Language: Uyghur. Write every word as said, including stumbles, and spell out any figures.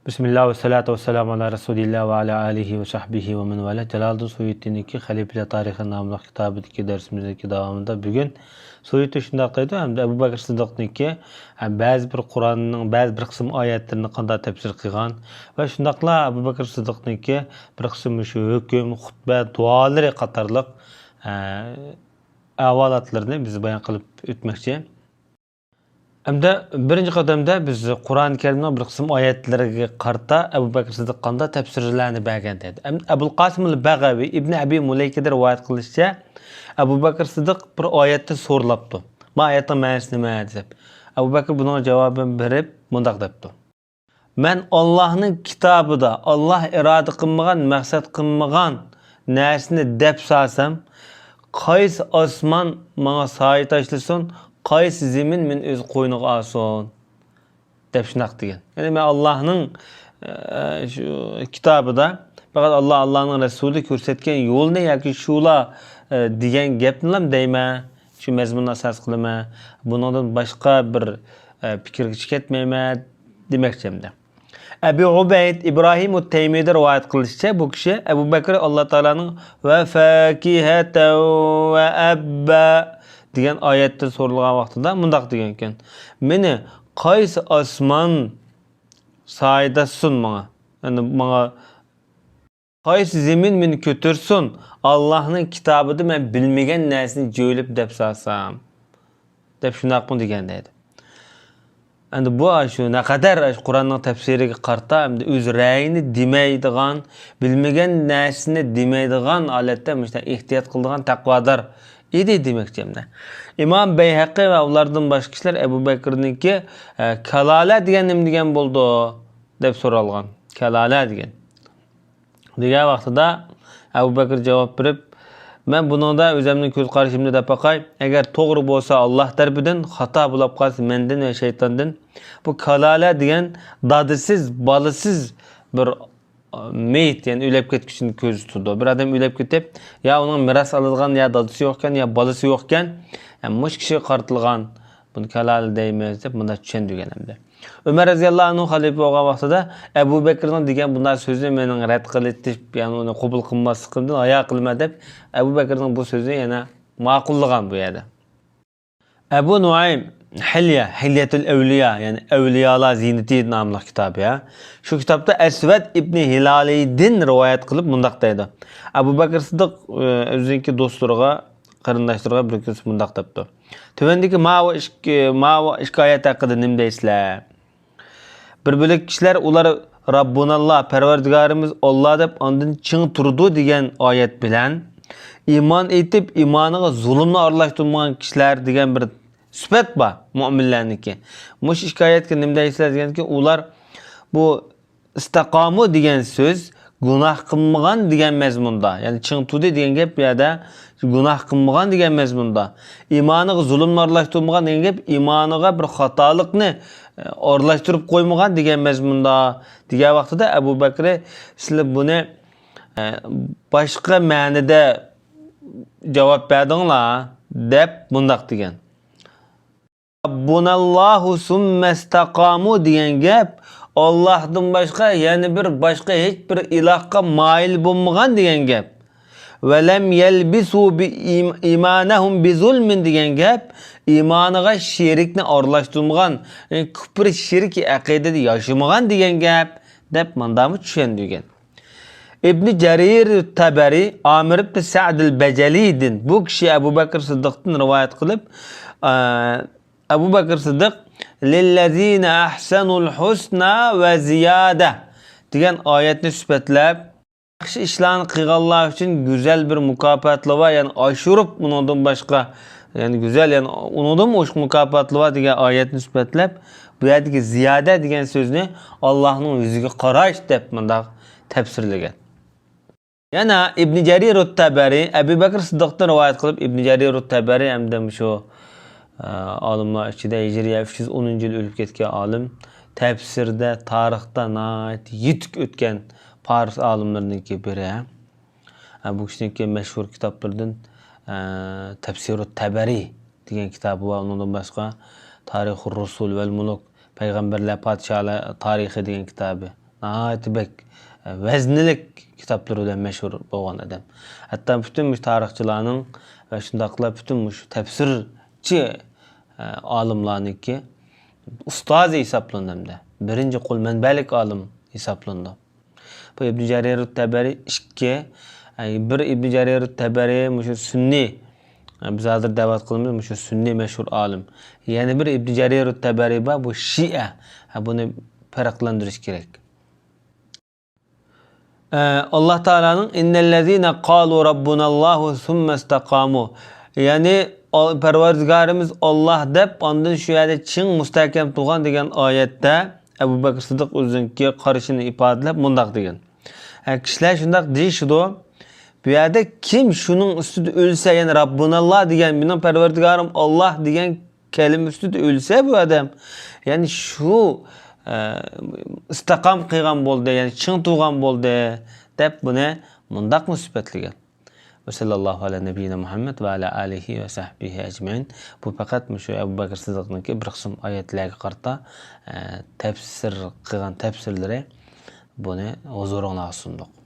بىسمىللا ۋەسسالاتۇ ۋەسسالامۇ ئالا رەسۇلىللا ۋە ئالا ئالىھى ۋە سەھبىھى ۋە مەن ۋالا. جالالىدىن سۇيۇتىنىڭكى خەلىپىلەر تارىخى ناملىق كىتابىدىكى دەرسىمىزدىكى داۋامىدا بۈگۈن سۇيۇتى شۇنداق دەيدۇ، ھەمدە ئەبۇ بەكرى سىددىقنىڭكى، ھە، بەزى بىر قۇرئاننىڭ بەزى بىر قىسىم ئايەتلىرىنى قانداق تەپسىر قىلغان ۋە شۇنداقلا ئەبۇ بەكرى سىددىقنىڭكى بىر قىسىم مۇشۇ ھۆكۈم، خۇتبە، دۇئالىرى قاتارلىق، ھە، ئەھۋالاتلىرىنى بىز بايان قىلىپ ئۆتمەكچى. ھەمدە بىرىنچى قەدەمدە بىز قۇرئان كەرىمنىڭ بىر قىسىم ئايەتلىرىگە قارىتا ئەبۇ بەكرى سىددىق قانداق تەپسىرلەرنى بەرگەن دەيدۇ. ئەم-، ئەبۇل قاسىمۇل بەغەۋى ئىبنى ئەبى مۇلەيكىدە رىۋايەت قىلىشىچە، ئەبۇ بەكرى سىددىق بىر ئايەتتىن سورىلاپتۇ. ما ئايەتنىڭ مەنىسى نېمە؟ دەپ. ئەبۇ بەكرى بۇنىڭغا جاۋابىن بېرىپ مۇنداق دەپتۇ. مەن ئاللاھنىڭ كىتابىدا ئاللاھ ئىرادە قىلمىغان، مەقسەت قىلمىغان نەرسىنى دەپ سالسام، قايسى ئاسمان ماڭا سايە تاشلىسۇن، قايسى زېمىن مېنى ئۆز قوينىغا ئالسۇن، دەپ شۇنداق دېگەن. يەنى مەن ئاللاھنىڭ، ئە، شۇ كىتابىدا پەقەت ئاللاھ، ئاللاھنىڭ رەسۇلى كۆرسەتكەن يولنى ياكى شۇلا، ئە، دېگەن گەپنىلا دەيمەن، شۇ مەزمۇننى ئاساس قىلىمەن. بۇنىڭدىن باشقا بىر، ئە، پىكىرگىچە كەتمەيمەن دېمەكچى ئەمدى. ئەبى ئۇبەيد ئىبراھىمۇ تەيمىدە رىۋايەت قىلىشىچە، بۇ كىشى ئەبۇ بەكرى ئاللا تائالانىڭ «ۋە فاكىھەتەن ۋە ئەببا» دېگەن ئايەتتىن سورىلغان ۋاقتىدا مۇنداق دېگەنكەن: «مېنى قايسى ئاسمان سايە تاشلىسۇن ماڭا؟» يەنى ماڭا قايسى زېمىن مېنى كۆتۈرسۇن، ئاللاھنىڭ كىتابىدا مەن بىلمىگەن نەرسىنى جۆيلۈپ دەپ سالسام، دەپ شۇنداقمۇ دېگەن دەيدۇ. ئەمدى بۇ شۇ نەقەدەر شۇ قۇرئاننىڭ تەپسىرىگە قارىتا، ئەمدى ئۆز رەيىنى دېمەيدىغان، بىلمىگەن نەرسىنى دېمەيدىغان ھالەتتە مۇشۇنداق ئېھتىيات قىلىدىغان تەقۋادار ئىدى دېمەكچى ئەمدى. ئىمام بەيھەقى ۋە ئۇلاردىن باشقا كىشىلەر ئەبۇ بەكرىنىڭكى، ئە، كالالە دېگەن نېمە دېگەن بولىدۇ؟ دەپ سورالغان. كالالە دېگەن. دېگەن ۋاقتىدا ئەبۇ بەكرى جاۋاب بېرىپ، مەن بۇنىڭدا ئۆزەمنىڭ كۆز قارىشىمنى دەپ باقاي، ئەگەر توغرا بولسا ئاللاھ تەرىپىدىن، خاتا بولاپ قالسا مەندىن ۋە شەيتاندىن. بۇ كالالە دېگەن دادىسىز، بالىسىز بىر، ئا، مېيىت، يەنى ئۆلۈپ كەتكۈچىنى كۆرسىتىدۇ. بىر ئادەم ئۆلۈپ كېتىپ، يا ئۇنىڭ مىراس ئالىدىغان يا دادىسى يوقكەن، يا بالىسى يوقكەن، ھە، مۇشۇ كىشىگە قارىتىلغان، بۇنى كالالە دەيمىز دەپ مۇنداق چۈشەندۈرگەن ئەمدى. ئۆمەر رەزىياللاھۇ ئەنھۇ خەلىپە بولغان ۋاقتىدا ئەبۇ بەكرىنىڭ دېگەن بۇنداق سۆزىنى مېنىڭ رەت قىلىۋېتىپ، يەنى ئۇنى قوبۇل قىلماسلىقىمدىن ھايا قىلىمەن دەپ، ئەبۇ بەكرىنىڭ بۇ سۆزىنى يەنە ماقۇللىغان بۇ يەردە. ئەبۇ نۇئەيم ھىليە، ھىليەتۇل ئەۋلىيا، يەنى ئەۋلىيالار زىننىتى ناملىق كىتابى، يا. شۇ كىتابتا ئەسۋەد ئىبنى ھىلالىدىن رىۋايەت قىلىپ مۇنداق دەيدۇ. ئەبۇ بەكرى سىددىق، ئۆ، ئۆزىنىڭكى دوستلىرىغا، قېرىنداشلىرىغا بىر كۈنسى مۇنداق دەپتۇ. تۆۋەندىكى ماۋۇ ئىككى، ماۋۇ ئىككى ئايەت ھەققىدە نېمە دەيسىلەر؟ بىر بۆلەك كىشىلەر ئۇلار «رەببۇناللا، پەرۋەردىگارىمىز ئاللا» دەپ ئاندىن چىڭ تۇرىدۇ دېگەن ئايەت بىلەن، ئىمان ئېيتىپ، ئىمانىغا زۇلۇمنى ئارىلاشتۇرمىغان كىشىلەر دېگەن بىر سۈپەت بار مۆمىنلەرنىڭكى. مۇشۇ ئىككى ئايەتكە نېمە دەيسىلەر دېگەنكى، ئۇلار بۇ ئىستەقامۇ دېگەن سۆز گۇناھ قىلمىغان دېگەن مەزمۇندا، يەنى چىڭ تۇردى دېگەن گەپ بۇ يەردە گۇناھ قىلمىغان دېگەن مەزمۇندا، ئىمانىغا زۇلۇمنى ئارىلاشتۇرمىغان دېگەن گەپ ئىمانىغا بىر خاتالىقنى، ئە، ئارىلاشتۇرۇپ قويمىغان دېگەن مەزمۇندا دېگەن ۋاقتىدا ئەبۇ بەكرى سىلەر بۇنى، ئە، باشقا مەنىدە جاۋاب بەردىڭلار دەپ مۇنداق دېگەن. رەببۇناللاھۇ سۇممەستەقامۇ دېگەن گەپ، ئاللاھتىن باشقا يەنە بىر باشقا ھېچ بىر ئىلاھقا مايىل بولمىغان دېگەن گەپ. ۋەلەم يەلبىسۇ بى-، ئىم-، ئىمانەھۇم بىزۇلمىن دېگەن گەپ، ئىمانىغا شېرىكنى ئارىلاشتۇرمىغان، يەنى كۇپر شىرك ئەقىدىدە ياشىمىغان دېگەن گەپ، دەپ ماندامۇ چۈشەندۈرگەن. ئىبنى جەرىر تەبەرى، ئامىر ئىبنى سەئدىل بەجەلىدىن، بۇ كىشى ئەبۇ بەكرى سىددىقتىن رىۋايەت قىلىپ، ئە، ئەبۇ بەكرى سىددىق «لىللەزىنە ئەھسەنۇل ھۇسنا ۋە زىيادە» دېگەن ئايەتنى سۈپەتلەپ، ياخشى ئىشلارنى قىلغانلار ئۈچۈن گۈزەل بىر مۇكاپاتلار بار، يەنى ئاشۇرۇپ ئۇنىڭدىن باشقا، يەنى گۈزەل، يەنى ئۇنىڭدىنمۇ ئوشۇق مۇكاپاتلار بار دېگەن ئايەتنى سۈپەتلەپ، بۇ يەردىكى زىيادە دېگەن سۆزنى ئاللاھنىڭ يۈزىگە قاراش دەپ مۇنداق تەپسىرلىگەن. يەنە ئىبنى جەرىر ئۇت تەبەرى ئەبۇ بەكرى سىددىقتىن رىۋايەت قىلىپ، ئىبنى جەرىر ئۇت تەبەرى ھەمدە شۇ، ئە، ئالىملار ئىچىدە ھىجرىيە ئۈچ يۈز ئونىنچى يىل ئۆلۈپ كەتكەن ئالىم، تەپسىردە، تارىختا ناھايىتى يېتىك ئۆتكەن پارس ئالىملىرىنىڭكى بىرى. ئە، بۇ كىشىنىڭكى مەشھۇر كىتابلىرىدىن، ئە، تەپسىرۇت تەبەرى دېگەن كىتابى بار. ئۇنىڭدىن باشقا تارىخۇر رۇسۇل ۋەل مۇلۇك، پەيغەمبەرلەر، پادىشاھلار تارىخى دېگەن كىتابى. ناھايىتى بەك ۋەزنىلىك كىتابلىرى بىلەن مەشھۇر بولغان ئادەم. ھەتتا پۈتۈن مۇشۇ تارىخچىلارنىڭ ۋە شۇنداقلا پۈتۈن مۇشۇ تەپسىرچى ئالىملارنىڭكى ئۇستازى ھېسابلىنىدۇ ھەمدە بىرىنچى قول مەنبەلىك ئالىم ھېسابلىنىدۇ. بۇ ئىبن جەرىر تەبەرى ئىككى، بىر ئىبن جەرىر تەبەرى مۇشۇ سۈننىي، بىز ھازىر دەۋەت قىلىمىز مۇشۇ سۈننىي مەشھۇر ئالىم. يەنە بىر ئىبن جەرىر تەبەرى بار، بۇ شىئە. بۇنى پەرقلەندۈرۈش كېرەك. ئە، ئاللاھ تائالانىڭ «إن الذين قالوا ربنا الله ثم استقاموا»، يەنى ئال-، پەرۋەردىگارىمىز ئاللاھ دەپ، ئاندىن شۇ يەردە چىڭ مۇستەھكەم تۇرغان دېگەن ئايەتتە ئەبۇ بەكرى سىددىق ئۆزىنىڭكى قارىشىنى ئىپادىلەپ مۇنداق دېگەن. ھە، كىشىلەر شۇنداق دېيىشىدۇ. بۇ يەردە كىم شۇنىڭ ئۈستىدە ئۆلسە، يەنى «ربنا الله» دېگەن، «مېنىڭ پەرۋەردىگارىم ئاللاھ» دېگەن كەلىمە ئۈستىدە ئۆلسە بۇ ئادەم، يەنى شۇ، ئە، ئىستىقام قىلغان بولدى، يەنى چىڭ تۇرغان بولدى، دەپ بۇنى مۇنداقمۇ سۈپەتلىگەن. وصلى الله على نبينا محمد وعلى آله وصحبه أجمعين. بۇ پەقەت مۇشۇ ئەبۇ بەكرى سىددىقنىڭكى بىر قىسىم ئايەتلەرگە قارىتا، ئە، تەپسىر قىلغان تەپسىرلىرى، بۇنى ھۇزۇرۇڭلارغا سۇندۇق.